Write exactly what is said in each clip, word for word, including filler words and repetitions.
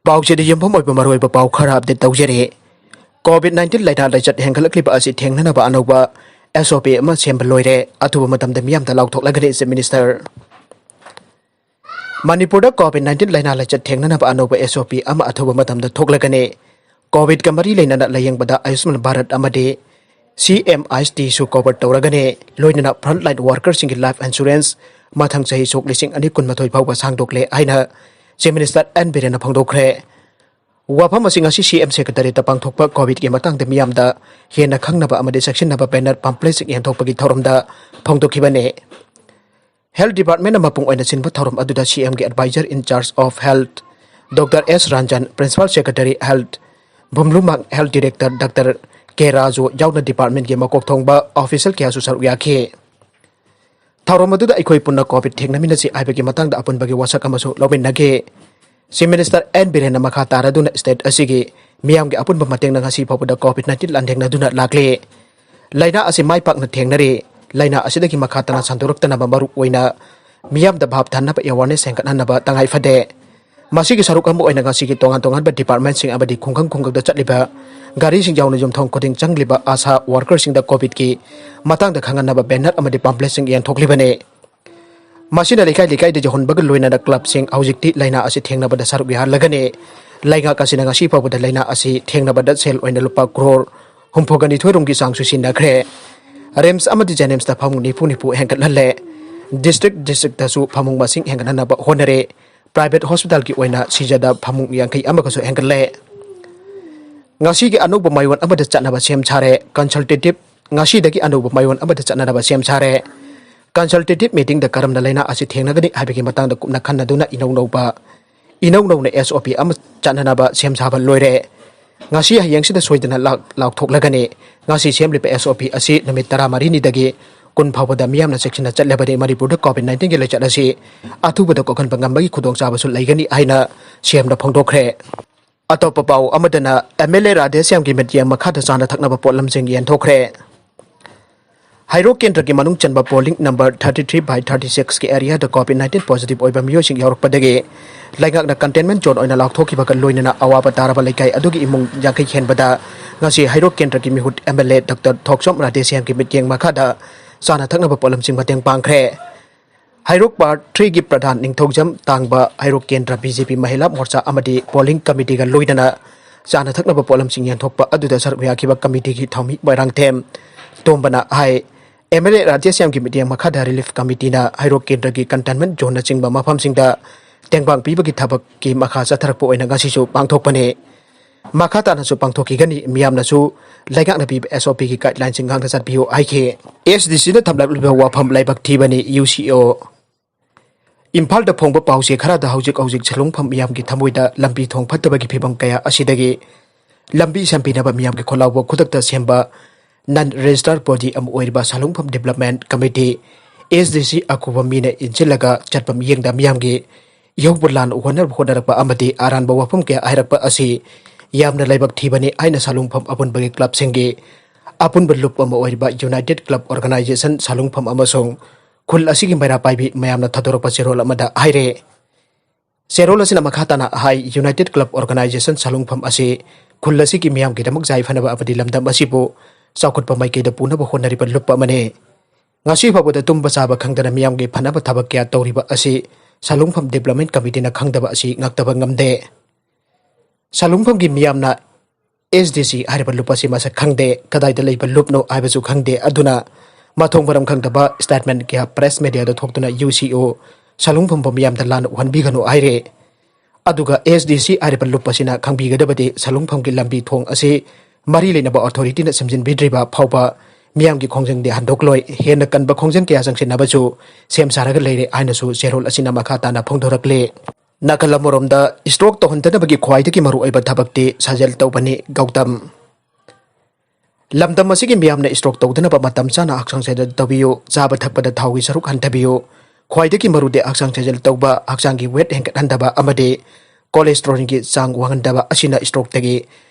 ꯄꯥꯎꯁꯤꯗ ꯌꯨꯝꯐꯝ ꯑꯣꯏꯕ ꯃꯔꯨꯑꯣꯏꯕ ꯄꯥꯎ ꯈꯔ ꯑꯞꯗꯦꯠ ꯇꯧꯖꯔꯤ꯫ ꯀꯣꯚꯤꯗ ꯅꯥꯏꯟꯇꯤꯟ ꯂꯥꯏꯅꯥ ꯂꯥꯏꯆꯠ ꯍꯦꯟꯒꯠꯂꯛꯂꯤꯕ ꯑꯁꯤ ꯊꯦꯡꯅꯅꯕ ꯑꯅꯧꯕ ꯑꯦꯁ ꯑꯣ ꯄꯤ ꯑꯃ ꯁꯦꯝꯕ ꯂꯣꯏꯔꯦ꯫ ꯑꯊꯨꯕ ꯃꯇꯝꯗ ꯃꯤꯌꯥꯝꯗ ꯂꯥꯎꯊꯣꯛꯂꯒꯅꯤ ꯆꯤꯐ ꯃꯤꯅꯤꯁꯇꯔ꯫ ꯃꯅꯤꯄꯨꯔꯗ ꯀꯣꯚꯤꯗ ꯅꯥꯏꯟꯇꯤꯟ ꯂꯥꯏꯅꯥ ꯂꯥꯏꯆꯠ ꯊꯦꯡꯅꯅꯕ ꯑꯅꯧꯕ ꯑꯦꯁ ꯑꯣ ꯄꯤ ꯑꯃ ꯑꯊꯨꯕ ꯃꯇꯝꯗ ꯊꯣꯛꯂꯒꯅꯤ꯫ ꯀꯣꯚꯤꯗꯀ ꯃꯔꯤ ꯂꯩꯅꯅ ꯂꯥꯌꯦꯡꯕꯗ ꯑꯌꯨꯁꯃꯥꯟ ꯚꯥꯔꯠ ꯑꯃꯗꯤ ꯁꯤ ꯑꯦꯝ ꯑꯥꯏ ꯑꯦꯁ ꯇꯤꯁꯨ ꯀꯣꯚꯔ ꯇꯧꯔꯒꯅꯤ꯫ ꯂꯣꯏꯅꯅ ꯐ꯭ꯔꯟꯠ ꯂꯥꯏꯟ ꯋꯥꯔꯀꯔꯁꯤꯡꯒꯤ ꯂꯥꯏꯐ ꯏꯟꯁꯨꯔꯦꯟꯁ ꯃꯊꯪ ꯆꯍꯤ ꯁꯣꯛ ꯂꯤꯁꯤꯡ ꯑꯅꯤ ꯀꯨꯟꯃꯥꯊꯣꯏ ꯐꯥꯎꯕ ꯁꯥꯡꯗꯣꯛꯂꯦ ꯍꯥꯏꯅ ꯆꯤꯐ ꯃꯤꯅꯤꯁꯇꯔ ꯑꯦꯟ ꯕꯤꯔꯦꯟꯅ ꯐꯣꯡꯗꯣꯛꯈ꯭ꯔꯦ꯫ ꯋꯥꯐꯝ ꯑꯁꯤ ꯉꯁꯤ ꯁꯤ ꯑꯦꯝ ꯁꯦꯀ꯭ꯔꯦꯇꯔꯤꯌꯦꯠꯇ ꯄꯥꯡꯊꯣꯛꯄ ꯀꯣꯚꯤꯗꯀꯤ ꯃꯇꯥꯡꯗ ꯃꯤꯌꯥꯝꯗ ꯍꯦꯟꯅ ꯈꯪꯅꯕ ꯑꯃꯗꯤ ꯆꯦꯛꯁꯤꯟꯅꯕ ꯕꯦꯅꯔ ꯄꯥꯝꯐ꯭ꯂꯦꯠꯁꯤꯡ ꯌꯦꯟꯊꯣꯛꯄꯒꯤ ꯊꯧꯔꯝꯗ ꯐꯣꯡꯗꯣꯛꯈꯤꯕꯅꯤ꯫ ꯍꯦꯜꯊ ꯗꯤꯄꯥꯔꯠꯃꯦꯟꯅ ꯃꯄꯨꯡ ꯑꯣꯏꯅ ꯁꯤꯟꯕ ꯊꯧꯔꯝ ꯑꯗꯨꯗ ꯁꯤ ꯑꯦꯝꯒꯤ advisor in charge of health doctor S Ranjan, principal secretary health Vumlunmang, health director doctor K Raju ꯌꯥꯎꯅ ꯗꯤꯄꯥꯔꯠꯃꯦꯟꯒꯤ ꯃꯀꯣꯛ ꯊꯣꯡꯕ ꯑꯣꯐꯤꯁꯤꯌꯦꯜ ꯀꯌꯥꯁꯨ ꯁꯔꯨꯛ ꯌꯥꯈꯤ꯫ ꯊꯧꯔꯝ ꯑꯗꯨꯗ ꯑꯩꯈꯣꯏ ꯄꯨꯟꯅ ꯀꯣꯚꯤꯗ ꯊꯦꯡꯅꯃꯤꯟꯅꯁꯤ ꯍꯥꯏꯕꯒꯤ ꯃꯇꯥꯡꯗ ꯑꯄꯨꯟꯕꯒꯤ ꯋꯥꯁꯛ ꯑꯃꯁꯨ ꯂꯧꯃꯤꯟꯅꯈꯤ꯫ ꯆꯤꯐ ꯃꯤꯅꯤꯁꯇꯔ ꯑꯦꯟ ꯕꯤꯔꯦꯟꯅ ꯃꯈꯥ ꯇꯥꯔꯗꯨꯅ ꯁ꯭ꯇꯦꯠ ꯑꯁꯤꯒꯤ ꯃꯤꯌꯥꯝꯒꯤ ꯑꯄꯨꯟꯕ ꯃꯇꯦꯡꯅ ꯉꯁꯤ ꯐꯥꯎꯕꯗ ꯀꯣꯚꯤꯗ ꯅꯥꯏꯟꯇꯤꯟ ꯂꯥꯟꯊꯦꯡꯅꯗꯨꯅ ꯂꯥꯛꯂꯤ꯫ ꯂꯥꯏꯅꯥ ꯑꯁꯤ ꯃꯥꯏ ꯄꯥꯛꯅ ꯊꯦꯡꯅꯔꯤ꯫ ꯂꯥꯏꯅꯥ ꯑꯁꯤꯗꯒꯤ ꯃꯈꯥ ꯇꯥꯅ ꯁꯟꯗꯣꯔꯛꯇꯅꯕ ꯃꯔꯨ ꯑꯣꯏꯅ ꯃꯤꯌꯥꯝꯗ ꯚꯥꯞ ꯊꯟꯅꯕ ꯑꯦꯋꯥꯔꯅꯦꯁ ꯍꯦꯟꯒꯠꯍꯟꯅꯕ ꯇꯉꯥꯏ ꯐꯗꯦ꯫ ꯃꯁꯤꯒꯤ ꯁꯔꯨꯛ ꯑꯃ ꯑꯣꯏꯅ ꯉꯁꯤꯒꯤ ꯇꯣꯉꯥꯟ ꯇꯣꯉꯥꯟꯕ ꯗꯤꯄꯥꯔꯠꯃꯦꯟꯁꯤꯡ ꯑꯃꯗꯤ ꯈꯨꯡꯒꯪ ꯈꯨꯡꯒꯪꯗ ꯆꯠꯂꯤꯕ ꯒꯥꯔꯤꯁꯤꯡ ꯌꯥꯎꯅ ꯌꯨꯝꯊꯣꯡ ꯈꯨꯗꯤꯡ ꯆꯪꯂꯤꯕ ꯑꯥꯁꯥ ꯋꯥꯔꯀꯔꯁꯤꯡꯗ ꯀꯣꯚꯤꯗꯀꯤ ꯃꯇꯥꯡꯗ ꯈꯪꯍꯟꯅꯕ ꯕꯦꯅꯔ ꯑꯃꯗꯤ ꯄꯥꯝꯐ꯭ꯂꯦꯠꯁꯤꯡ ꯌꯦꯟꯊꯣꯛꯂꯤꯕꯅꯤ꯫ ꯃꯁꯤꯅ ꯂꯩꯀꯥꯏ ꯂꯩꯀꯥꯏꯗ ꯌꯧꯍꯟꯕꯒ ꯂꯣꯏꯅꯅ ꯀ꯭ꯂꯕꯁꯤꯡ ꯍꯧꯖꯤꯛꯇꯤ ꯂꯥꯏꯅꯥ ꯑꯁꯤ ꯊꯦꯡꯅꯕꯗ ꯁꯔꯨꯛ ꯌꯥꯍꯜꯂꯒꯅꯤ꯫ ꯂꯩꯉꯥꯛ ꯑꯁꯤꯅ ꯉꯁꯤ ꯐꯥꯎꯕꯗ ꯂꯥꯏꯅꯥ ꯑꯁꯤ ꯊꯦꯡꯅꯕꯗ ꯁꯦꯜ ꯑꯣꯏꯅ ꯂꯨꯄꯥ ꯀ꯭ꯔꯣꯔ ꯍꯨꯝꯐꯨꯒ ꯅꯤꯊꯣꯏ ꯔꯣꯝꯒꯤ ꯆꯥꯡꯁꯨ ꯁꯤꯖꯤꯟꯅꯈ꯭ꯔꯦ꯫ ꯔꯤꯝꯁ ꯑꯃꯗꯤ ꯖꯦꯅꯤꯝꯁꯇ ꯐꯃꯨꯡ ꯅꯤꯐꯨ ꯅꯤꯐꯨ ꯍꯦꯟꯒꯠꯍꯜꯂꯦ꯫ ꯗꯤꯁꯇ꯭ꯔꯤꯛ ꯗꯤꯁꯇ꯭ꯔꯤꯛꯇꯁꯨ ꯐꯃꯨꯡ ꯃꯁꯤꯡ ꯍꯦꯟꯒꯠꯍꯟꯅꯕ ꯍꯣꯠꯅꯔꯦ꯫ ꯄ꯭ꯔꯥꯏꯚꯦꯠ ꯍꯣꯁꯄꯤꯇꯥꯜꯒꯤ ꯑꯣꯏꯅ ꯁꯤꯖꯗ ꯐꯃꯨꯡ ꯌꯥꯡꯈꯩ ꯑꯃꯒꯁꯨ ꯍꯦꯟꯒꯠꯂꯦ꯫ ꯉꯁꯤꯒꯤ ꯑꯅꯧꯕ ꯃꯌꯣꯟ ꯑꯃꯗ ꯆꯠꯅꯕ ꯁꯦꯝ ꯁꯥꯔꯦ꯫ ꯀꯟꯁꯜꯇꯦꯇꯤꯞ ꯉꯁꯤꯗꯒꯤ ꯑꯅꯧꯕ ꯃꯌꯣꯟ ꯑꯃꯗ ꯆꯠꯅꯅꯕ ꯁꯦꯝ ꯁꯥꯔꯦ꯫ ꯀꯟꯁꯜꯇꯦꯇꯤꯞ ꯃꯤꯇꯤꯡꯗ ꯀꯔꯝꯅ ꯂꯥꯏꯅꯥ ꯑꯁꯤ ꯊꯦꯡꯅꯒꯅꯤ ꯍꯥꯏꯕꯒꯤ ꯃꯇꯥꯡꯗ ꯀꯨꯞꯅ ꯈꯟꯅꯗꯨꯅ ꯏꯅꯧ ꯅꯧꯕ, ꯏꯅꯧ ꯅꯧꯅ ꯑꯦꯁ ꯑꯣ ꯄꯤ ꯑꯃ ꯆꯠꯅꯅꯕ ꯁꯦꯝ ꯁꯥꯕ ꯂꯣꯏꯔꯦ꯫ ꯉꯁꯤ ꯍꯌꯦꯡꯁꯤꯗ ꯁꯣꯏꯗꯅ ꯂꯥꯛ-, ꯂꯥꯎꯊꯣꯛꯂꯒꯅꯤ꯫ ꯉꯁꯤ ꯁꯦꯝꯂꯤꯕ ꯑꯦꯁ ꯑꯣ ꯄꯤ ꯑꯁꯤ ꯅꯨꯃꯤꯠ ꯇꯔꯥꯃꯔꯤꯅꯤꯗꯒꯤ ꯀꯨꯟ ꯐꯥꯎꯕꯗ ꯃꯤꯌꯥꯝꯅ ꯆꯦꯛꯁꯤꯟꯅ ꯆꯠꯂꯕꯗꯤ ꯃꯅꯤꯄꯨꯔꯗ ꯀꯣꯚꯤꯗ ꯅꯥꯏꯟꯇꯤꯟꯒꯤ ꯂꯥꯏꯆꯠ ꯑꯁꯤ ꯑꯊꯨꯕꯗ ꯀꯣꯛꯍꯟꯕ ꯉꯝꯕꯒꯤ ꯈꯨꯗꯣꯡꯆꯥꯕꯁꯨ ꯂꯩꯒꯅꯤ ꯍꯥꯏꯅ ꯁꯤ ꯑꯦꯝꯅ ꯐꯣꯡꯗꯣꯛꯈ꯭ꯔꯦ꯫ ꯑꯇꯣꯞꯄ ꯄꯥꯎ ꯑꯃꯗꯅ ꯑꯦꯝ ꯑꯦꯜ ꯑꯦ ꯔꯥꯙꯦꯁ꯭ꯌꯥꯝꯒꯤ ꯃꯤꯠꯌꯦꯡ ꯃꯈꯥꯗ ꯆꯥꯅ ꯊꯛꯅꯕ ꯄꯣꯠꯂꯝꯁꯤꯡ ꯌꯦꯟꯊꯣꯛꯈ꯭ꯔꯦ꯫ ꯍꯩꯔꯣꯛ ꯀꯦꯟꯗ꯭ꯔꯒꯤ ꯃꯅꯨꯡ ꯆꯟꯕ polling number thirty three by thirty six ꯀꯤ ꯑꯦꯔꯤꯌꯥꯗ COVID nineteen positive ꯑꯣꯏꯕ ꯃꯤꯑꯣꯏꯁꯤꯡ ꯌꯥꯎꯔꯛꯄꯗꯒꯤ ꯂꯩꯉꯥꯛꯅ containment zone ꯑꯣꯏꯅ ꯂꯥꯎꯊꯣꯛꯈꯤꯕꯒ ꯂꯣꯏꯅꯅ ꯑꯋꯥꯕ ꯇꯥꯔꯕ ꯂꯩꯀꯥꯏ ꯑꯗꯨꯒꯤ ꯏꯃꯨꯡ ꯌꯥꯡꯈꯩ ꯍꯦꯟꯕꯗ ꯉꯁꯤ ꯍꯩꯔꯣꯛ ꯀꯦꯟꯗ꯭ꯔꯒꯤ ꯃꯤꯍꯨꯠ MLA Doctor ꯊꯣꯛꯆꯣꯝ ꯔꯥꯙꯦꯁ꯭ꯌꯥꯝꯒꯤ ꯃꯤꯠꯌꯦꯡ ꯃꯈꯥꯗ ꯆꯥꯅ ꯊꯛꯅꯕ ꯄꯣꯠꯂꯝꯁꯤꯡ ꯃꯇꯦꯡ ꯄꯥꯡꯈ꯭ꯔꯦ꯫ ꯍꯩꯔꯣꯛ Ward three ꯒꯤ ꯄ꯭ꯔꯙꯥꯟ ꯅꯤꯡꯊꯧꯖꯝ ꯇꯥꯡꯕ, ꯍꯩꯔꯣꯛ ꯀꯦꯟꯗ꯭ꯔ BJP ꯃꯍꯤꯂꯥ ꯃꯣꯔꯆꯥ ꯑꯃꯗꯤ polling committeeꯒ ꯂꯣꯏꯅꯅ ꯆꯥꯅ ꯊꯛꯅꯕ ꯄꯣꯠꯂꯝꯁꯤꯡ ꯌꯦꯟꯊꯣꯛꯄ ꯑꯗꯨꯗ ꯁꯔꯨꯛ ꯌꯥꯈꯤꯕ committeeꯒꯤ ꯊꯧꯃꯤ ꯃꯣꯏꯔꯥꯡꯊꯦꯝ ꯇꯣꯝꯕꯅ ꯍꯥꯏ, MLA ꯔꯥꯙꯦꯁ꯭ꯌꯥꯝꯒꯤ ꯃꯤꯠꯌꯦꯡ ꯃꯈꯥꯗ relief committeeꯅ ꯍꯩꯔꯣꯛ ꯀꯦꯟꯗ꯭ꯔꯒꯤ containment zoneꯅꯆꯤꯡꯕ ꯃꯐꯝꯁꯤꯡꯗ ꯇꯦꯡꯕꯥꯡ ꯄꯤꯕꯒꯤ ꯊꯕꯛꯀꯤ ꯃꯈꯥ ꯆꯠꯊꯔꯛꯄ ꯑꯣꯏꯅ ꯉꯁꯤꯁꯨ ꯄꯥꯡꯊꯣꯛꯄꯅꯤ꯫ ꯃꯈꯥ ꯇꯥꯅꯁꯨ ꯄꯥꯡꯊꯣꯛꯈꯤꯒꯅꯤ꯫ ꯃꯤꯌꯥꯝꯅꯁꯨ ꯂꯩꯉꯥꯛꯅ ꯄꯤꯕ SOPꯒꯤ guidelineꯁꯤꯡ ꯉꯥꯛꯅ ꯆꯠꯄꯤꯌꯨ ꯍꯥꯏꯈꯤ꯫ ASDCꯅ ꯊꯝꯂꯛꯂꯤꯕ ꯋꯥꯐꯝ ꯂꯥꯏꯕꯛ ꯊꯤꯕꯅꯤ꯫ UCO꯫ ꯏꯝꯐꯥꯜꯗ ꯐꯣꯡꯕ ꯄꯥꯎꯆꯦ ꯈꯔꯗ ꯍꯧꯖꯤꯛ ꯍꯧꯖꯤꯛ ꯁꯂꯨꯡꯐꯝ ꯃꯤꯌꯥꯝꯒꯤ ꯊꯃꯣꯏꯗ ꯂꯝꯕꯤ ꯊꯣꯡ ꯐꯠꯇꯕꯒꯤ ꯐꯤꯕꯝ ꯀꯌꯥ ꯑꯁꯤꯗꯒꯤ ꯂꯝꯕꯤ ꯁꯦꯝꯕꯤꯅꯕ ꯃꯤꯌꯥꯝꯒꯤ ꯈꯣꯜꯂꯥꯎꯕ ꯈꯨꯗꯛꯇ ꯁꯦꯝꯕ non registered body ꯑꯃ ꯑꯣꯏꯔꯤꯕ ꯁꯂꯨꯡꯐꯝ Development Committee, ASDC ꯑꯀꯨꯕ ꯃꯤꯅ ꯏꯟꯁꯤꯜꯂꯒ ꯆꯠꯄ ꯃꯤꯠꯌꯦꯡꯗ ꯃꯤꯌꯥꯝꯒꯤ ꯏꯍꯧꯕ ꯂꯥꯟ ꯍꯣꯠꯅꯔꯛꯄ ꯍꯣꯠꯅꯔꯛꯄ ꯑꯃꯗꯤ ꯑꯔꯥꯟꯕ ꯋꯥꯐꯝ ꯀꯌꯥ ꯍꯥꯏꯔꯛꯄ ꯑꯁꯤ ꯌꯥꯝꯅ ꯂꯥꯏꯕꯛ ꯊꯤꯕꯅꯤ ꯍꯥꯏꯅ ꯁꯂꯨꯡꯐꯝ ꯑꯄꯨꯟꯕꯒꯤ clubꯁꯤꯡꯒꯤ ꯑꯄꯨꯟꯕ ꯂꯨꯞ ꯑꯃ ꯑꯣꯏꯔꯤꯕ United Club Organisation ꯁꯂꯨꯡꯐꯝ ꯑꯃꯁꯨꯡ ꯈꯨꯜ ꯑꯁꯤꯒꯤ ꯃꯩꯔꯥ ꯄꯥꯏꯕꯤ ꯃꯌꯥꯝꯅ ꯊꯥꯗꯣꯔꯛꯄ ꯆꯦꯔꯣꯜ ꯑꯃꯗ ꯍꯥꯏꯔꯦ꯫ ꯆꯦꯔꯣꯜ ꯑꯁꯤꯅ ꯃꯈꯥ ꯇꯥꯅ ꯍꯥꯏ, United Club Organisation ꯁꯂꯨꯡꯐꯝ ꯑꯁꯤ ꯈꯨꯜ ꯑꯁꯤꯒꯤ ꯃꯤꯌꯥꯝꯒꯤꯗꯃꯛ ꯌꯥꯏꯐꯅꯕ ꯑꯃꯗꯤ ꯂꯝꯗꯝ ꯑꯁꯤꯕꯨ ꯆꯥꯎꯈꯠꯄ ꯃꯥꯏꯀꯩꯗ ꯄꯨꯅꯕ ꯍꯣꯠꯅꯔꯤꯕ ꯂꯨꯞ ꯑꯃꯅꯤ꯫ ꯉꯁꯤ ꯐꯥꯎꯕꯗ ꯇꯨꯝꯕ ꯆꯥꯕ ꯈꯪꯗꯅ ꯃꯤꯌꯥꯝꯒꯤ ꯐꯅꯕ ꯊꯕꯛ ꯀꯌꯥ ꯇꯧꯔꯤꯕ ꯑꯁꯤ ꯁꯂꯨꯡꯐꯝ Development Committeeꯅ ꯈꯪꯗꯕ ꯑꯁꯤ ꯉꯥꯛꯇꯕ ꯉꯝꯗꯦ꯫ ꯁꯂꯨꯡꯐꯝꯒꯤ ꯃꯤꯌꯥꯝꯅ ASDC ꯍꯥꯏꯔꯤꯕ ꯂꯨꯞ ꯑꯁꯤ ꯃꯁꯛ ꯈꯪꯗꯦ, ꯀꯗꯥꯏꯗ ꯂꯩꯕ ꯂꯨꯞꯅꯣ ꯍꯥꯏꯕꯁꯨ ꯈꯪꯗꯦ꯫ ꯑꯗꯨꯅ ꯃꯊꯣꯡ ꯃꯔꯝ ꯈꯪꯗꯕ statement ꯀꯌꯥ press mediaꯗ ꯊꯣꯛꯇꯨꯅ UCO ꯁꯂꯨꯡꯐꯝꯕꯨ ꯃꯤꯌꯥꯝꯗ ꯂꯥꯟꯅ ꯎꯍꯟꯕꯤꯒꯅꯨ ꯍꯥꯏꯔꯦ꯫ ꯑꯗꯨꯒ ASDC ꯍꯥꯏꯔꯤꯕ ꯂꯨꯞ ꯑꯁꯤꯅ ꯈꯪꯕꯤꯒꯗꯕꯗꯤ ꯁꯂꯨꯡꯐꯝꯒꯤ ꯂꯝꯕꯤ ꯊꯣꯡ ꯑꯁꯤ ꯃꯔꯤ ꯂꯩꯅꯕ authorityꯅ ꯁꯦꯝꯖꯤꯟꯕꯤꯗ꯭ꯔꯤꯕ ꯐꯥꯎꯕ ꯃꯤꯌꯥꯝꯒꯤ ꯈꯣꯡꯖꯪꯗꯤ ꯍꯟꯗꯣꯛꯂꯣꯏ꯫ ꯍꯦꯟꯅ ꯀꯟꯕ ꯈꯣꯡꯖꯪ ꯀꯌꯥ ꯆꯪꯁꯤꯟꯅꯕꯁꯨ ꯁꯦꯝ ꯁꯥꯔꯒ ꯂꯩꯔꯦ ꯍꯥꯏꯅꯁꯨ ꯆꯦꯔꯣꯜ ꯑꯁꯤꯅ ꯃꯈꯥ ꯇꯥꯅ ꯐꯣꯡꯗꯣꯔꯛꯂꯤ꯫ ꯅꯥꯀꯜ ꯑꯃꯔꯣꯝꯗ, stroke ꯇꯧꯍꯟꯗꯅꯕꯒꯤ ꯈ꯭ꯋꯥꯏꯗꯒꯤ ꯃꯔꯨꯑꯣꯏꯕ ꯊꯕꯛꯇꯤ ꯁꯥꯖꯦꯜ ꯇꯧꯕꯅꯤ꯫ ꯒꯧꯇꯝ꯫ ꯂꯝꯗꯝ ꯑꯁꯤꯒꯤ ꯃꯤꯌꯥꯝꯅ stroke ꯇꯧꯗꯅꯕ ꯃꯇꯝ ꯆꯥꯅ ꯍꯛꯆꯥꯡ ꯁꯥꯖꯦꯜ ꯇꯧꯕꯤꯌꯨ꯫ ꯆꯥꯕ ꯊꯛꯄꯗ ꯊꯥꯎꯒꯤ ꯁꯔꯨꯛ ꯍꯟꯊꯕꯤꯌꯨ꯫ ꯈ꯭ꯋꯥꯏꯗꯒꯤ ꯃꯔꯨꯗꯤ ꯍꯛꯆꯥꯡ ꯁꯥꯖꯦꯜ ꯇꯧꯕ, ꯍꯛꯆꯥꯡꯒꯤ weight ꯍꯦꯟꯒꯠꯍꯟꯗꯕ ꯑꯃꯗꯤ cholesterolꯒꯤ ꯆꯥꯡ ꯋꯥꯡꯍꯟꯗꯕ ꯑꯁꯤꯅ strokeꯇꯒꯤ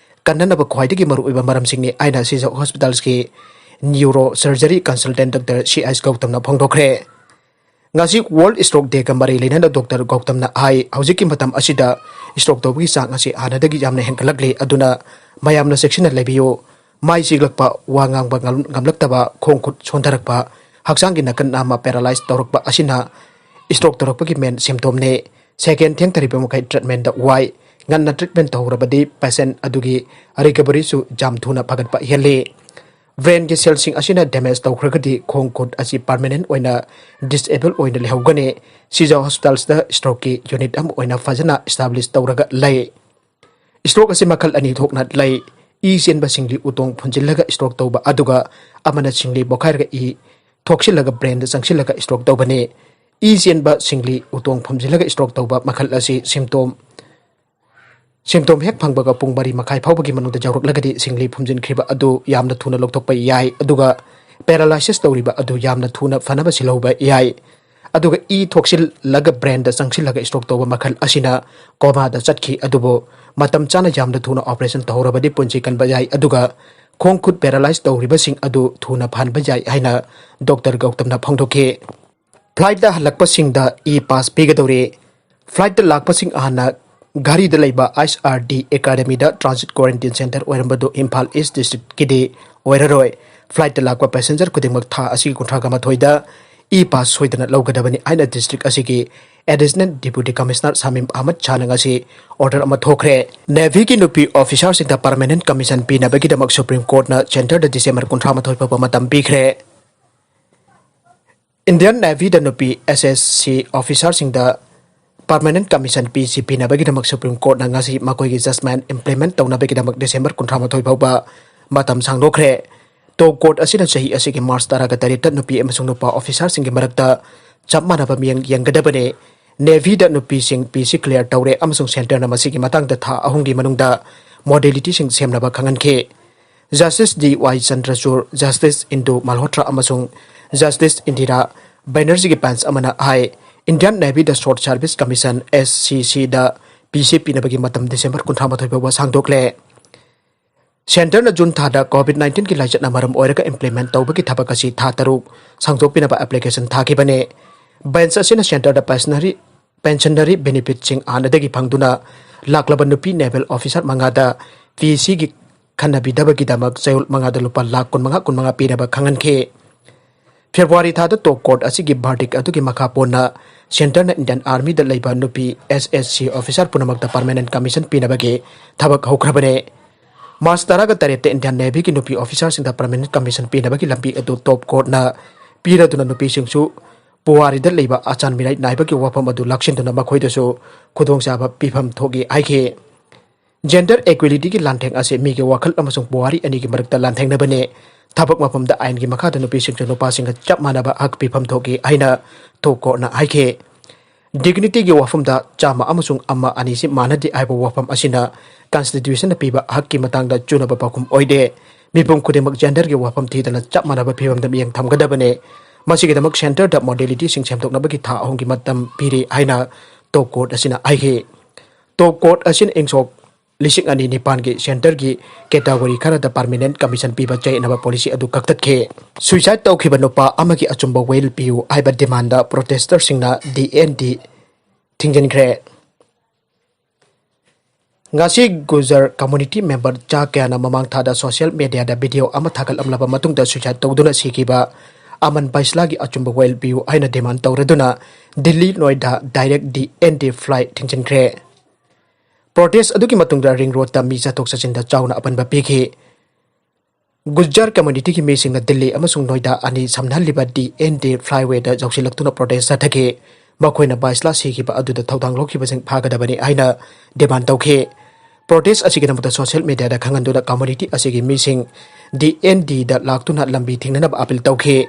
ꯀꯟꯅꯅꯕ ꯈ꯭ꯋꯥꯏꯗꯒꯤ ꯃꯔꯨꯑꯣꯏꯕ ꯃꯔꯝꯁꯤꯡꯅꯤ ꯍꯥꯏꯅ ꯁꯤꯖ hospitalꯁꯀꯤ Neuro Surgery Consultant Doctor C S Gautamna ꯐꯣꯡꯗꯣꯛꯈ꯭ꯔꯦ꯫ ꯉꯁꯤ World Stroke Dayꯒ ꯃꯔꯤ ꯂꯩꯅꯅ Doctor Gautamꯅ ꯍꯥꯏ, ꯍꯧꯖꯤꯛꯀꯤ ꯃꯇꯝ ꯑꯁꯤꯗ stroke ꯇꯧꯕꯒꯤ ꯆꯥꯡ ꯑꯁꯤ ꯍꯥꯟꯅꯗꯒꯤ ꯌꯥꯝꯅ ꯍꯦꯟꯒꯠꯂꯛꯂꯤ, ꯑꯗꯨꯅ ꯃꯌꯥꯝꯅ ꯆꯦꯛꯁꯤꯟꯅ ꯂꯩꯕꯤꯌꯨ꯫ ꯃꯥꯏ ꯆꯤꯛꯂꯛꯄ, ꯋꯥ ꯉꯥꯡꯕ ꯉꯝ-, ꯉꯝꯂꯛꯇꯕ, ꯈꯣꯡ ꯈꯨꯠ ꯁꯣꯟꯊꯔꯛꯄ, ꯍꯛꯆꯥꯡꯒꯤ ꯅꯥꯀꯟ ꯅꯥꯝꯃ paralyze ꯇꯧꯔꯛꯄ ꯑꯁꯤꯅ stroke ꯇꯧꯔꯛꯄꯒꯤ main symptomꯅꯤ꯫ Second ꯊꯦꯡꯊꯔꯤꯕ ꯃꯈꯩ treatmentꯇ ꯋꯥꯏ꯫ ꯉꯟꯅ treatment ꯇꯧꯍꯧꯔꯕꯗꯤ patient ꯑꯗꯨꯒꯤ recoveryꯁꯨ ꯌꯥꯝ ꯊꯨꯅ ꯐꯒꯠꯄ ꯍꯦꯜꯂꯤ꯫ Brainꯒꯤ cellꯁꯤꯡ ꯑꯁꯤꯅ damage ꯇꯧꯈ꯭ꯔꯒꯗꯤ ꯈꯣꯡ ꯈꯨꯠ ꯑꯁꯤ permanent ꯑꯣꯏꯅ disable ꯑꯣꯏꯅ ꯂꯩꯍꯧꯒꯅꯤ꯫ ꯁꯤꯖ hospitalꯁꯇ strokeꯀꯤ unit ꯑꯃ ꯑꯣꯏꯅ ꯐꯖꯅ establish ꯇꯧꯔꯒ ꯂꯩ꯫ Stroke ꯑꯁꯤ ꯃꯈꯜ ꯑꯅꯤ ꯊꯣꯛꯅ ꯂꯩ꯫ ꯏ ꯆꯦꯟꯕ ꯁꯤꯡꯂꯤ ꯎꯇꯣꯡ ꯐꯨꯟꯖꯤꯜꯂꯒ stroke ꯇꯧꯕ, ꯑꯗꯨꯒ ꯑꯃꯅ ꯁꯤꯡꯂꯤ ꯄꯣꯈꯥꯏꯔꯒ ꯏ ꯊꯣꯛꯁꯤꯜꯂꯒ brainꯗ ꯆꯪꯁꯤꯜꯂꯒ stroke ꯇꯧꯕꯅꯤ꯫ ꯏ ꯆꯦꯟꯕ ꯁꯤꯡꯂꯤ ꯎꯇꯣꯡ ꯐꯨꯝꯖꯤꯜꯂꯒ stroke ꯇꯧꯕ ꯃꯈꯜ ꯑꯁꯤ symptom, symptom ꯍꯦꯛ ꯐꯪꯕꯒ ꯄꯨꯡ ꯃꯔꯤ ꯃꯈꯥꯏ ꯐꯥꯎꯕꯒꯤ ꯃꯅꯨꯡꯗ ꯌꯧꯔꯛꯂꯒꯗꯤ ꯁꯤꯡꯂꯤ ꯐꯨꯝꯖꯤꯟꯈ꯭ꯔꯤꯕ ꯑꯗꯨ ꯌꯥꯝꯅ ꯊꯨꯅ ꯂꯧꯊꯣꯛꯄ ꯌꯥꯏ, ꯑꯗꯨꯒ paralysis ꯇꯧꯔꯤꯕ ꯑꯗꯨ ꯌꯥꯝꯅ ꯊꯨꯅ ꯐꯅꯕ ꯁꯤꯜꯍꯧꯕ ꯌꯥꯏ꯫ ꯑꯗꯨꯒ ꯏ ꯊꯣꯛꯁꯤꯜꯂꯒ brainꯗ ꯆꯪꯁꯤꯜꯂꯒ stroke ꯇꯧꯕ ꯃꯈꯜ ꯑꯁꯤꯅ comaꯗ ꯆꯠꯈꯤ, ꯑꯗꯨꯕꯨ ꯃꯇꯝ ꯆꯥꯅ ꯌꯥꯝꯅ ꯊꯨꯅ operation ꯇꯧꯍꯧꯔꯕꯗꯤ ꯄꯨꯟꯁꯤ ꯀꯟꯕ ꯌꯥꯏ, ꯑꯗꯨꯒ ꯈꯣꯡ ꯈꯨꯠ paralyze ꯇꯧꯔꯤꯕꯁꯤꯡ ꯑꯗꯨ ꯊꯨꯅ ꯐꯍꯟꯕ ꯌꯥꯏ ꯍꯥꯏꯅ Doctor ꯒꯧꯇꯝꯅ ꯐꯣꯡꯗꯣꯛꯈꯤ꯫ Flightꯇ ꯍꯜꯂꯛꯄꯁꯤꯡꯗ e-pass ꯄꯤꯒꯗꯧꯔꯤ꯫ Flightꯇ ꯂꯥꯛꯄꯁꯤꯡ ꯍꯥꯟꯅ ꯘꯔꯤꯗ ꯂꯩꯕ H R D Academyꯗ transit quarantine center ꯑꯣꯏꯔꯝꯕꯗꯨ Imphal East Districtꯀꯤꯗꯤ ꯑꯣꯏꯔꯔꯣꯏ꯫ Flightꯇ ꯂꯥꯛꯄ passenger ꯈꯨꯗꯤꯡꯃꯛ ꯊꯥ ꯑꯁꯤꯒꯤ ꯀꯨꯟꯊ꯭ꯔꯥꯒ ꯃꯥꯊꯣꯏꯗ e-pass ꯁꯣꯏꯗꯅ ꯂꯧꯒꯗꯕꯅꯤ ꯍꯥꯏꯅ district ꯑꯁꯤꯒꯤ Additional Deputy Commissioner ꯁꯃꯤꯝ ꯑꯍꯃꯗ ꯁꯥꯍꯅ ꯉꯁꯤ order ꯑꯃ ꯊꯣꯛꯈ꯭ꯔꯦ꯫ Navyꯒꯤ ꯅꯨꯄꯤ officerꯁꯤꯡꯗ permanent commission ꯄꯤꯅꯕꯒꯤꯗꯃꯛ Supreme Courtꯅ centreꯗ December ꯀꯨꯟꯊ꯭ꯔꯥ ꯃꯥꯊꯣꯏ ꯐꯥꯎꯕ ꯃꯇꯝ ꯄꯤꯈ꯭ꯔꯦ꯫ Indian Navyꯗ ꯅꯨꯄꯤ S S C officerꯁꯤꯡꯗ permanent commission ꯄꯤꯁꯤ ꯄꯤꯅꯕꯒꯤꯗꯃꯛ Supreme Courtꯅ ꯉꯁꯤ ꯃꯈꯣꯏꯒꯤ judgment implement ꯇꯧꯅꯕꯒꯤꯗꯃꯛ December ꯀꯨꯟꯊ꯭ꯔꯥ ꯃꯥꯊꯣꯏ ꯐꯥꯎꯕ ꯃꯇꯝ ꯁꯥꯡꯗꯣꯛꯈ꯭ꯔꯦ꯫ Top court ꯑꯁꯤꯅ ꯆꯍꯤ ꯑꯁꯤꯒꯤ March ꯇꯔꯥꯒ ꯇꯔꯦꯠꯇ ꯅꯨꯄꯤ ꯑꯃꯁꯨꯡ ꯅꯨꯄꯥ officerꯁꯤꯡꯒꯤ ꯃꯔꯛꯇ ꯆꯞ ꯃꯥꯟꯅꯕ ꯃꯤꯠꯌꯦꯡ ꯌꯦꯡꯒꯗꯕꯅꯤ꯫ Navyꯗ ꯅꯨꯄꯤꯁꯤꯡ ꯄꯤꯁꯤ clear ꯇꯧꯔꯦ ꯑꯃꯁꯨꯡ centreꯅ ꯃꯁꯤꯒꯤ ꯃꯇꯥꯡꯗ ꯊꯥ ꯑꯍꯨꯝꯒꯤ ꯃꯅꯨꯡꯗ modalityꯁꯤꯡ ꯁꯦꯝꯅꯕ ꯈꯪꯍꯟꯈꯤ꯫ Justice D Y Chandrachud, Justice Indu Malhotra ꯑꯃꯁꯨꯡ Justice Indira Banerjeeꯒꯤ bench ꯑꯃꯅ ꯍꯥꯏ, Indian Navyꯗ Short Service Commission, S C Cꯗ ꯄꯤꯁꯤ ꯄꯤꯅꯕꯒꯤ ꯃꯇꯝ December ꯀꯨꯟꯊ꯭ꯔꯥ ꯃꯥꯊꯣꯏ ꯐꯥꯎꯕ ꯁꯥꯡꯗꯣꯛꯂꯦ꯫ ꯁꯦꯟꯇꯔꯅ ꯖꯨꯟ ꯊꯥꯗ ꯀꯣꯚꯤꯗ ꯅꯥꯏꯟꯇꯤꯟꯒꯤ ꯂꯥꯏꯆꯠꯅ ꯃꯔꯝ ꯑꯣꯏꯔꯒ ꯏꯝꯄ꯭ꯂꯤꯃꯦꯟ ꯇꯧꯕꯒꯤ ꯊꯕꯛ ꯑꯁꯤ ꯊꯥ ꯇꯔꯨꯛ ꯁꯥꯡꯗꯣꯛꯄꯤꯅꯕ ꯑꯦꯄ꯭ꯂꯤꯀꯦꯁꯟ ꯊꯥꯈꯤꯕꯅꯤ꯫ ꯕꯦꯟꯆ ꯑꯁꯤꯅ ꯁꯦꯟꯇꯔꯗ ꯄꯦꯟꯁꯅꯔꯤ ꯄꯦꯟꯁꯅꯔꯤ ꯕꯦꯅꯤꯐꯤꯠꯁꯤꯡ ꯍꯥꯟꯅꯗꯒꯤ ꯐꯪꯗꯨꯅ ꯂꯥꯛꯂꯕ ꯅꯨꯄꯤ ꯅꯦꯚꯦꯜ ꯑꯣꯐꯤꯁꯥꯔ ꯃꯉꯥꯗ ꯄꯤ ꯁꯤꯒꯤ ꯈꯟꯅꯕꯤꯗꯕꯒꯤꯗꯃꯛ ꯆꯌꯣꯜ ꯃꯉꯥꯗ ꯂꯨꯄꯥ ꯂꯥꯈ ꯀꯨꯟꯃꯉꯥ ꯀꯨꯟꯃꯉꯥ ꯄꯤꯅꯕ ꯈꯪꯍꯟꯈꯤ꯫ ꯐꯦꯕ꯭ꯔꯨꯋꯥꯔꯤ ꯊꯥꯗ ꯇꯣꯞ ꯀꯣꯔꯠ ꯑꯁꯤꯒꯤ ꯚꯥꯔꯗꯤꯛ ꯑꯗꯨꯒꯤ ꯃꯈꯥ ꯄꯣꯟꯅ ꯁꯦꯟꯇꯔꯅ ꯏꯟꯗꯤꯌꯟ ꯑꯥꯔꯃꯤꯗ ꯂꯩꯕ ꯅꯨꯄꯤ ꯑꯦꯁ ꯑꯦꯁ ꯁꯤ ꯑꯣꯐꯤꯁꯥꯔ ꯄꯨꯝꯅꯃꯛꯇ ꯄꯔꯃꯦꯅꯦꯟ ꯀꯃꯤꯁꯟ ꯄꯤꯅꯕꯒꯤ ꯊꯕꯛ ꯍꯧꯈ꯭ꯔꯕꯅꯤ꯫ ꯃꯥꯔꯆ ꯇꯔꯥꯒ ꯇꯔꯦꯠꯇ ꯏꯟꯗꯤꯌꯟ ꯅꯦꯚꯤꯒꯤ ꯅꯨꯄꯤ ꯑꯣꯐꯤꯁꯥꯔꯁꯤꯡꯗ ꯄꯔꯃꯦꯅꯦꯟ ꯀꯃꯤꯁꯟ ꯄꯤꯅꯕꯒꯤ ꯂꯝꯕꯤ ꯑꯗꯨ ꯇꯣꯞ ꯀꯣꯔꯠꯅ ꯄꯤꯔꯗꯨꯅ ꯅꯨꯄꯤꯁꯤꯡꯁꯨ ꯄꯨꯋꯥꯔꯤꯗ ꯂꯩꯕ ꯑꯆꯥꯟ ꯃꯤꯔꯥꯏ ꯅꯥꯏꯕꯒꯤ ꯋꯥꯐꯝ ꯑꯗꯨ ꯂꯥꯛꯁꯤꯟꯗꯨꯅ ꯃꯈꯣꯏꯗꯁꯨ ꯈꯨꯗꯣꯡꯆꯥꯕ ꯄꯤꯐꯝ ꯊꯣꯛꯏ ꯍꯥꯏꯈꯤ꯫ ꯖꯦꯟꯗꯔ ꯏꯀ꯭ꯋꯦꯂꯤꯇꯤꯒꯤ ꯂꯥꯟꯊꯦꯡ ꯑꯁꯤ ꯃꯤꯒꯤ ꯋꯥꯈꯜ ꯑꯃꯁꯨꯡ ꯄꯨꯋꯥꯔꯤ ꯑꯅꯤꯒꯤ ꯃꯔꯛꯇ ꯂꯥꯟꯊꯦꯡꯅꯕꯅꯤ꯫ ꯊꯕꯛ ꯃꯐꯝꯗ ꯑꯥꯏꯟꯒꯤ ꯃꯈꯥꯗ ꯅꯨꯄꯤꯁꯤꯡꯁꯨ ꯅꯨꯄꯥꯁꯤꯡꯒ ꯆꯞ ꯃꯥꯟꯅꯕ ꯍꯛ ꯄꯤꯐꯝ ꯊꯣꯛꯏ ꯍꯥꯏꯅ ꯇꯣꯞ ꯀꯣꯔꯠꯅ ꯍꯥꯏꯈꯤ꯫ ꯗꯤꯒꯅꯤꯇꯤꯒꯤ ꯋꯥꯐꯝꯗ ꯆꯥꯝꯃ ꯑꯃꯁꯨꯡ ꯑꯃ ꯑꯅꯤꯁꯤ ꯃꯥꯟꯅꯗꯦ ꯍꯥꯏꯕ ꯋꯥꯐꯝ ꯑꯁꯤꯅ ꯀꯟꯁꯇꯤꯇ꯭ꯌꯨꯁꯟꯅ ꯄꯤꯕ ꯍꯛꯀꯤ ꯃꯇꯥꯡꯗ ꯆꯨꯅꯕ ꯄꯥꯎꯈꯨꯝ ꯑꯣꯏꯗꯦ꯫ ꯃꯤꯄꯨꯝ ꯈꯨꯗꯤꯡꯃꯛ ꯖꯦꯟꯗꯔꯒꯤ ꯋꯥꯐꯝ ꯊꯤꯗꯅ ꯆꯞ ꯃꯥꯟꯅꯕ ꯐꯤꯕꯝꯗ ꯃꯤꯠꯌꯦꯡ ꯊꯝꯒꯗꯕꯅꯤ꯫ ꯃꯁꯤꯒꯤꯗꯃꯛ ꯁꯦꯟꯇꯔꯗ ꯃꯣꯗꯦꯂꯤꯇꯤꯁꯤꯡ ꯁꯦꯝꯗꯣꯛꯅꯕꯒꯤ ꯊꯥ ꯑꯍꯨꯝꯒꯤ ꯃꯇꯝ ꯄꯤꯔꯤ ꯍꯥꯏꯅ ꯇꯣꯞ ꯀꯣꯔꯠ ꯑꯁꯤꯅ ꯍꯥꯏꯈꯤ꯫ ꯇꯣꯞ ꯀꯣꯔꯠ ꯑꯁꯤꯅ ꯏꯪ ꯁꯣꯛ ꯂꯤꯁꯤꯡ ꯑꯅꯤ ꯅꯤꯄꯥꯟꯒꯤ ꯁꯦꯟꯇꯔꯒꯤ ꯀꯦꯇꯥꯒꯣꯔꯤ ꯈꯔꯗ ꯄꯔꯃꯤꯅꯦꯟ ꯀꯃꯤꯁꯟ ꯄꯤꯕ ꯆꯌꯦꯠꯅꯕ ꯄꯣꯂꯤꯁꯤ ꯑꯗꯨ ꯀꯛꯊꯠꯈꯤ꯫ ꯁꯨꯏꯁꯥꯏꯗ ꯇꯧꯈꯤꯕ ꯅꯨꯄꯥ ꯑꯃꯒꯤ ꯑꯆꯨꯝꯕ ꯋꯦꯜ ꯄꯤꯌꯨ ꯍꯥꯏꯕ ꯗꯤꯃꯥꯟꯗ ꯄ꯭ꯔꯣꯇꯦꯁꯇꯔꯁꯤꯡꯅ ꯗꯤ ꯑꯦꯟ ꯗꯤ ꯊꯤꯡꯖꯤꯟꯈ꯭ꯔꯦ꯫ ꯉꯁꯤ ꯒꯨꯖꯔ ꯀꯝꯃꯨꯅꯤꯇꯤ ꯃꯦꯝꯕꯔ ꯆꯥ ꯀꯌꯥꯅ ꯃꯃꯥꯡ ꯊꯥꯗ ꯁꯣꯁꯤꯌꯦꯜ ꯃꯦꯗꯤꯌꯥꯗ ꯚꯤꯗꯤꯑꯣ ꯑꯃ ꯊꯥꯒꯠꯂꯝꯂꯕ ꯃꯇꯨꯡꯗ ꯁꯨꯏꯁꯥꯏꯗ ꯇꯧꯗꯨꯅ ꯁꯤꯈꯤꯕ ꯑꯃꯟ ꯕꯥꯏꯁꯂꯥꯒꯤ ꯑꯆꯨꯝꯕ ꯋꯦꯜ ꯄꯤꯌꯨ ꯍꯥꯏꯅ ꯗꯤꯃꯥꯟ ꯇꯧꯔꯗꯨꯅ Delhi Noida direct D N D flight ꯊꯤꯡꯖꯤꯟꯈ꯭ꯔꯦ꯫ ꯄ꯭ꯔꯣꯇꯦꯁ ꯑꯗꯨꯒꯤ ꯃꯇꯨꯡꯗ ꯔꯤꯡ ꯔꯣꯗꯇ ꯃꯤ ꯆꯠꯊꯣꯛ ꯆꯠꯁꯤꯟꯗ ꯆꯥꯎꯅ ꯑꯄꯟꯕ ꯄꯤꯈꯤ꯫ ꯒꯨꯖꯔ ꯀꯝꯃ꯭ꯌꯨꯅꯤꯇꯤꯒꯤ ꯃꯤꯁꯤꯡꯅ ꯗꯤꯜꯂꯤ ꯑꯃꯁꯨꯡ ꯅꯣꯏꯗꯥ ꯑꯅꯤ ꯁꯝꯅꯍꯜꯂꯤꯕ ꯗꯤ ꯑꯦꯟ ꯗꯤ ꯐ꯭ꯂꯥꯏꯋꯦꯗ ꯌꯧꯁꯤꯜꯂꯛꯇꯨꯅ ꯄ꯭ꯔꯣꯇꯦꯁ ꯆꯠꯊꯈꯤ꯫ ꯃꯈꯣꯏꯅ ꯕꯥꯏꯁꯂꯥ ꯁꯤꯈꯤꯕ ꯑꯗꯨꯗ ꯊꯧꯗꯥꯡ ꯂꯧꯈꯤꯕꯁꯤꯡ ꯐꯥꯒꯗꯕꯅꯤ ꯍꯥꯏꯅ ꯗꯤꯃꯥꯟ ꯇꯧꯈꯤ꯫ ꯄ꯭ꯔꯣꯇꯦꯁ ꯑꯁꯤꯒꯤꯗꯃꯛꯇ ꯁꯣꯁꯤꯌꯦꯜ ꯃꯦꯗꯤꯌꯥꯗ ꯈꯪꯍꯟꯗꯨꯅ ꯀꯝꯃ꯭ꯌꯨꯅꯤꯇꯤ ꯑꯁꯤꯒꯤ ꯃꯤꯁꯤꯡ ꯗꯤ ꯑꯦꯟ ꯗꯤꯗ ꯂꯥꯛꯇꯨꯅ ꯂꯝꯕꯤ ꯊꯤꯡꯅꯅꯕ ꯑꯄꯤꯜ ꯇꯧꯈꯤ꯫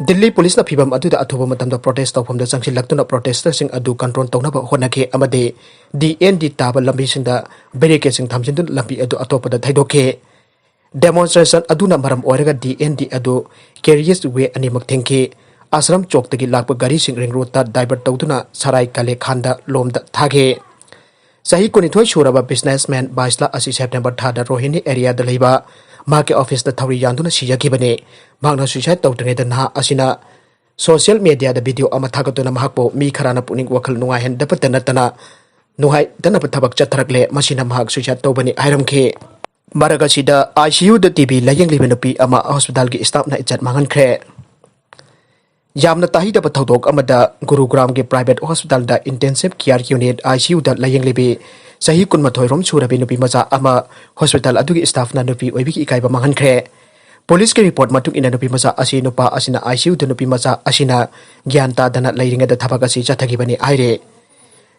ꯗꯤꯜꯂꯤ ꯄꯨꯂꯤꯁꯅ ꯐꯤꯚꯝ ꯑꯗꯨꯗ ꯑꯊꯨꯕ ꯃꯇꯝꯗ ꯄ꯭ꯔꯣꯇꯦꯁ ꯇꯧꯐꯝꯗ ꯆꯪꯁꯤꯜꯂꯛꯇꯨꯅ ꯄ꯭ꯔꯣꯇꯦꯁꯇꯔꯁꯤꯡ ꯑꯗꯨ ꯀꯟꯇ꯭ꯔꯣꯜ ꯇꯧꯅꯕ ꯍꯣꯠꯅꯈꯤ ꯑꯃꯗꯤ ꯗꯤ ꯑꯦꯟ ꯗꯤ ꯇꯥꯕ ꯂꯝꯕꯤꯁꯤꯡꯗ ꯕꯦꯔꯤꯀꯦꯗꯁꯤꯡ ꯊꯝꯖꯤꯟꯗꯨꯅ ꯂꯝꯕꯤ ꯑꯗꯨ ꯑꯇꯣꯞꯄꯗ ꯊꯩꯗꯣꯛꯈꯤ꯫ ꯗꯦꯃꯣꯟꯁꯇ꯭ꯔꯦꯁꯟ ꯑꯗꯨꯅ ꯃꯔꯝ ꯑꯣꯏꯔꯒ ꯗꯤ ꯑꯦꯟ ꯗꯤ ꯑꯗꯨ ꯀꯦꯔꯤꯌꯦꯖ ꯋꯦ ꯑꯅꯤꯃꯛ ꯊꯤꯡꯈꯤ꯫ ꯑꯥꯁ꯭ꯔꯝ ꯆꯣꯛꯇꯒꯤ ꯂꯥꯛꯄ ꯒꯥꯔꯤꯁꯤꯡ ꯔꯤꯡ ꯔꯣꯗꯇ ꯗꯥꯏꯚꯔꯠ ꯇꯧꯗꯨꯅ ꯁꯔꯥꯏ ꯀꯥꯂꯦ ꯈꯥꯟꯗ ꯂꯣꯝꯗ ꯊꯥꯈꯤ꯫ ꯆꯍꯤ ꯀꯨꯟꯅꯤꯊꯣꯏ ꯁꯨꯔꯕ businessman ꯕꯥꯏꯁꯂꯥ ꯑꯁꯤ September ꯊꯥꯗ ꯔꯣꯍꯤꯅꯤ areaꯗ ꯂꯩꯕ ꯃꯍꯥꯛꯀꯤ officeꯇ ꯊꯧꯔꯤ ꯌꯥꯟꯗꯨꯅ ꯁꯤꯖꯈꯤꯕꯅꯤ꯫ ꯃꯍꯥꯛꯅ suicide ꯇꯧꯗ꯭ꯔꯤꯉꯩꯗ ꯅꯍꯥ ꯑꯁꯤꯅ social mediaꯗ video ꯑꯃ ꯊꯥꯒꯠꯇꯨꯅ ꯃꯍꯥꯛꯄꯨ ꯃꯤ ꯈꯔꯅ ꯄꯨꯛꯅꯤꯡ ꯋꯥꯈꯜ ꯅꯨꯡꯉꯥꯏꯍꯟꯗꯕꯇ ꯅꯠꯇꯅ ꯅꯨꯡꯉꯥꯏꯇꯅꯕ ꯊꯕꯛ ꯆꯠꯊꯔꯛꯂꯦ, ꯃꯁꯤꯅ ꯃꯍꯥꯛ suicide ꯇꯧꯕꯅꯤ ꯍꯥꯏꯔꯝꯈꯤ꯫ ꯃꯔꯛ ꯑꯁꯤꯗ ICUꯗ TB ꯂꯥꯌꯦꯡꯂꯤꯕ ꯅꯨꯄꯤ ꯑꯃ hospitalꯒꯤ staffꯅ ꯏꯖꯠ ꯃꯥꯡꯍꯟꯈ꯭ꯔꯦ꯫ ꯌꯥꯝꯅ ꯇꯥꯍꯩꯗꯕ ꯊꯧꯗꯣꯛ ꯑꯃꯗ ꯒꯨꯔꯨꯒ꯭ꯔꯥꯝꯒꯤ private hospitalꯗ intensive care unit ICUꯗ ꯂꯥꯌꯦꯡꯂꯤꯕꯤ ꯆꯍꯤ ꯀꯨꯟꯃꯥꯊꯣꯏ ꯔꯣꯝ ꯁꯨꯔꯕꯤ ꯅꯨꯄꯤ ꯃꯆꯥ ꯑꯃ hospital ꯑꯗꯨꯒꯤ staffꯅ ꯅꯨꯄꯤ ꯑꯣꯏꯕꯒꯤ ꯏꯀꯥꯏꯕ ꯃꯥꯡꯍꯟꯈ꯭ꯔꯦ꯫ Policeꯀꯤ report ꯃꯇꯨꯡ ꯏꯟꯅ ꯅꯨꯄꯤ ꯃꯆꯥ ꯑꯁꯤ ꯅꯨꯄꯥ ꯑꯁꯤꯅ ICUꯗ ꯅꯨꯄꯤ ꯃꯆꯥ ꯑꯁꯤꯅ ꯒ꯭ꯌꯥꯟ ꯇꯥꯗꯅ ꯂꯩꯔꯤꯉꯩꯗ ꯊꯕꯛ ꯑꯁꯤ ꯆꯠꯊꯈꯤꯕꯅꯤ ꯍꯥꯏꯔꯦ꯫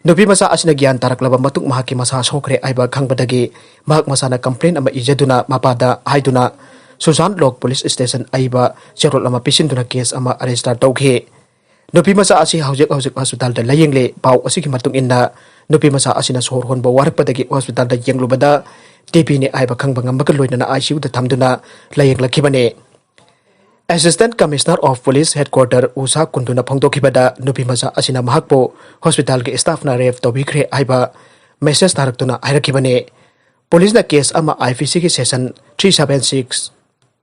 ꯅꯨꯄꯤ ꯃꯆꯥ ꯑꯁꯤꯅ ꯒ꯭ꯌꯥꯟ ꯇꯥꯔꯛꯂꯕ ꯃꯇꯨꯡ ꯃꯍꯥꯛꯀꯤ ꯃꯁꯥ ꯁꯣꯛꯈ꯭ꯔꯦ ꯍꯥꯏꯕ ꯈꯪꯕꯗꯒꯤ ꯃꯍꯥꯛ ꯃꯁꯥꯅ complaint ꯑꯃ ꯏꯖꯗꯨꯅ ꯃꯄꯥꯗ ꯍꯥꯏꯗꯨꯅ ꯁꯨꯁꯥꯟ ꯂꯣꯛ police station ꯑꯏꯕ ꯆꯦꯔꯣꯜ ꯑꯃ ꯄꯤꯁꯤꯟꯗꯨꯅ case ꯑꯃ register ꯇꯧꯈꯤ꯫ ꯅꯨꯄꯤ ꯃꯆꯥ ꯑꯁꯤ ꯍꯧꯖꯤꯛ ꯍꯧꯖꯤꯛ hospitalꯗ ꯂꯥꯌꯦꯡꯂꯤ꯫ ꯄꯥꯎ ꯑꯁꯤꯒꯤ ꯃꯇꯨꯡ ꯏꯟꯅ ꯅꯨꯄꯤ ꯃꯆꯥ ꯑꯁꯤꯅ ꯁꯣꯔ ꯍꯣꯟꯕ ꯋꯥꯔꯛꯄꯗꯒꯤ hospitalꯗ ꯌꯦꯡꯂꯨꯕꯗ TBꯅꯤ ꯍꯥꯏꯕ ꯈꯪꯕ ꯉꯝꯕꯒ ꯂꯣꯏꯅꯅ ICUꯗ ꯊꯝꯗꯨꯅ ꯂꯥꯌꯦꯡꯂꯛꯈꯤꯕꯅꯤ꯫ Assistant Commissioner of Police Headquarter ꯎꯁꯥ ꯀꯨꯟꯗꯨꯅ ꯐꯣꯡꯗꯣꯛꯈꯤꯕꯗ ꯅꯨꯄꯤ ꯃꯆꯥ ꯑꯁꯤꯅ ꯃꯍꯥꯛꯄꯨ hospitalꯒꯤ staffꯅ rape ꯇꯧꯕꯤꯈ꯭ꯔꯦ ꯍꯥꯏꯕ message ꯊꯥꯔꯛꯇꯨꯅ ꯍꯥꯏꯔꯛꯈꯤꯕꯅꯤ꯫ Policeꯅ case ꯑꯃ IPCꯒꯤ section three seven six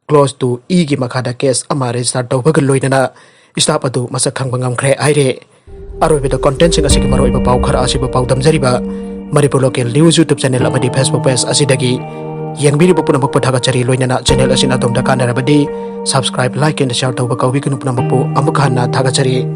clause two Eꯒꯤ ꯃꯈꯥꯗ case ꯑꯃ register ꯇꯧꯕꯒ ꯂꯣꯏꯅꯅ staff ꯑꯗꯨ ꯃꯁꯛ ꯈꯪꯕ ꯉꯝꯈ꯭ꯔꯦ ꯍꯥꯏꯔꯦ꯫ ꯑꯔꯣꯏꯕꯗ contentꯁꯤꯡ ꯑꯁꯤꯒꯤ ꯃꯔꯨꯑꯣꯏꯕ ꯄꯥꯎ ꯈꯔ ꯑꯁꯤꯕꯨ ꯄꯥꯎꯗꯝꯖꯔꯤꯕ Manipur Local News YouTube channel ꯑꯃꯗꯤ Facebook page ꯑꯁꯤꯗꯒꯤ ꯌꯦꯡꯕꯤꯔꯤꯕ ꯄꯨꯝꯅꯃꯛꯄꯨ ꯊꯥꯒꯠꯆꯔꯤ꯫ ꯂꯣꯏꯅꯅ channel ꯑꯁꯤꯅ ꯑꯗꯣꯝꯗ ꯀꯥꯟꯅꯔꯕꯗꯤ subscribe, like and share ꯇꯧꯕ ꯀꯥꯎꯕꯤꯒꯅꯨ꯫ ꯄꯨꯝꯅꯃꯛꯄꯨ ꯑꯃꯨꯛ ꯍꯟꯅ ꯊꯥꯒꯠꯆꯔꯤ꯫